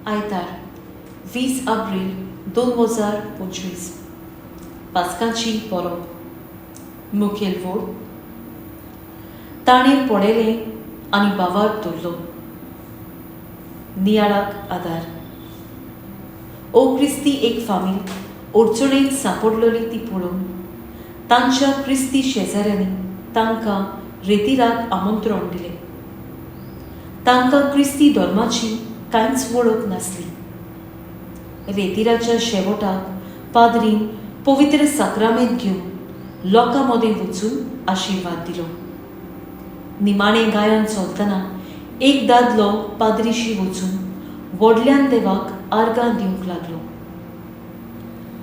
आयतार 20 आब्रील 2025, पास्काची परब. मुखेल वोड. ताणें पळयलें आनी भावार धरलो. नियाळाक आदार. ओ क्रिस्ती एक फामील अडचणेंत सांपडलेली ती पळोवन तांच्या क्रिस्ती शेजाऱ्यांनी तांकां रेतिराक आमंत्रण दिलें. तांकां क्रिस्ती धर्माची कांयच वळख नासली. रेतिराच्या शेवटाक पाद्रीन पवित्र साक्रामेंत घेवन लोकां मदें वचून आशिर्वाद दिलो. निमाणें गायन चलतना एक दादलो पाद्रीशी वचून व्हडल्यान देवाक आर्गां दिवंक लागलो.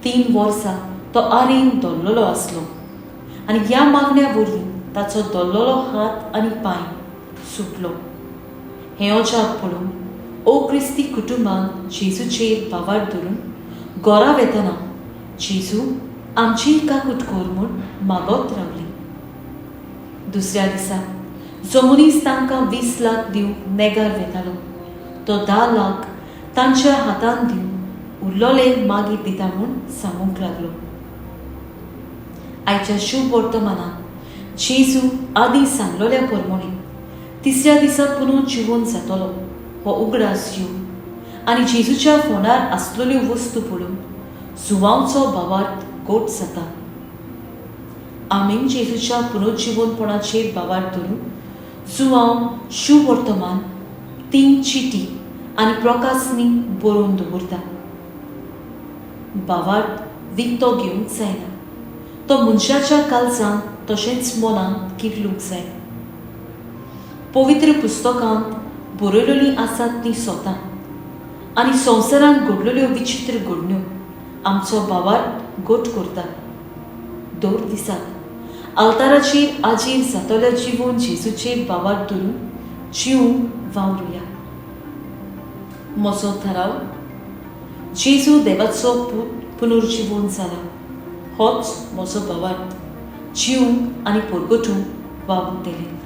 3 वर्सां तो आरेन धरलेलो आसलो आनी ह्या मागण्या वरवीं ताचो धरलेलो हात आनी पांय सुटलो. हें अजाप पळोवन ओ क्रिस्ती कुटुंबान जेजूचेर भावार धरून घरा वेतना जेजू आमचीय काकूट कर म्हूण मागत रावली. दुसऱ्या दिसा जो मनीस तांकां 20 लाख दिवंक नेगार वेतालो तो 10 लाख तांच्या हातान दिवन उरलोले मागीर दिता म्हूण सांगूंक लागलो. आयच्या शुभ वर्तमानात जेजू आदीं सांगलोल्या प्रमाणे तिसऱ्या दिसा पुनू जिवोन जातलो हो उगडास येवन आनी जेजूच्या फोंडार आसलेल्यो वस्तू पळोवन जुवांवचो भावार्थ गोट जाता. आमी जेजूच्या पुनर्जिवनपणाचेर भावार्थ धरून जुवांव शुभ वर्तमान, तीन चिटी आनी प्रकासनी बरोवन दवरता. भावार्थ विकतो घेवंक जायना. तो मनशाच्या काळजांत तशेंच मनांत किर्लूंक जाय. पवित्र पुस्तकांत बरयलेलीं आसात तीं सोतां आनी संवसारांत घडलेल्यो विचित्र घडण्यो आमचो भावार्थ गोट करता. दर दिसाक आल्ताराचेर आजीर जातल्या जिवून जेजूचेर भावार्थ धरून जिवूंक वावरुया. म्हजो थाराव: जेजू देवाचो पूत पुनर्जिवून जाला होच म्हजो भावार्थ जिवूंक आनी परगटूंक वावुरतलें.